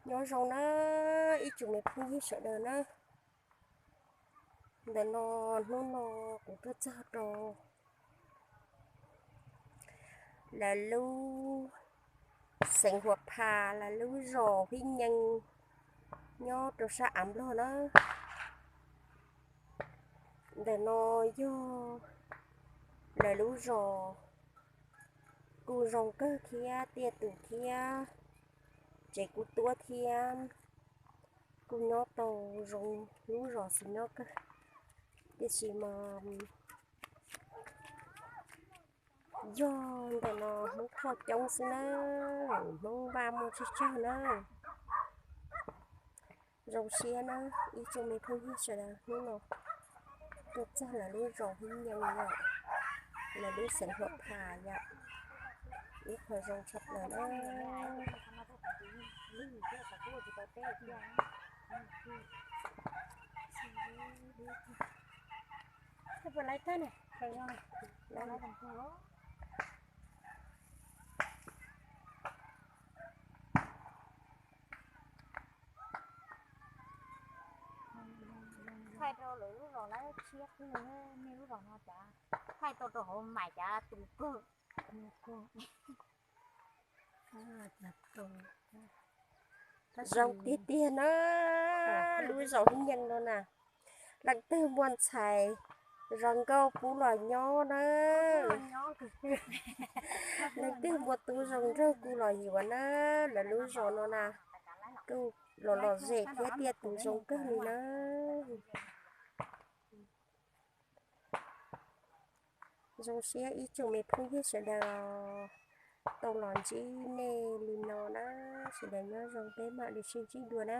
Nyob zoo na ib tsoom me phooj ywg sawv daws na. Ntawm no hnub no kuv tuaj txog rau lawv lub xeev Huam Phas, lawv lub zos Hib Nyees nyob rau sab av Nplog na. Ntawm no yog lawv lub zos, kuj zoo kawg thiab, tiaj tus thiab, tsev kuj tuab thiab, kuj nyob tau zoo, lub zos xwb nyob kawg. Tiam sis mas yog ntawm no Hmoob Thoj coob xwb na, Hmoob Vaj muaj tsawg tsawg na. Zoo siab na ib tsoom me phooj ywg sawv daws, hnub no tuaj txog lawv lub zos Hib Nyees yom, lawv lub xeev Huam Phas yom, ib qho zoo tshaj plaws na. Thaij rau lawv lub zos lawv tshiab xwb, nej lub zos no cas thaij tau rau hauv mais cas tu kawg. Zoo tiag tiag na, lub zos Hib Nyees no na. Leej twg muaj ntxhais zoo nkauj pub los nyob na. Leej twg muaj tub zoo nraug kuj los yuav na. Lawv lub zos no na, kuj los lom zem thiab tiaj tus zoo kawg li na. Zoo siab ib tsoom me phooj ywg sawv daws tau los ntsib nej li no na. Sawv daws nyob zoo, peb mam li sib ntsib dua na.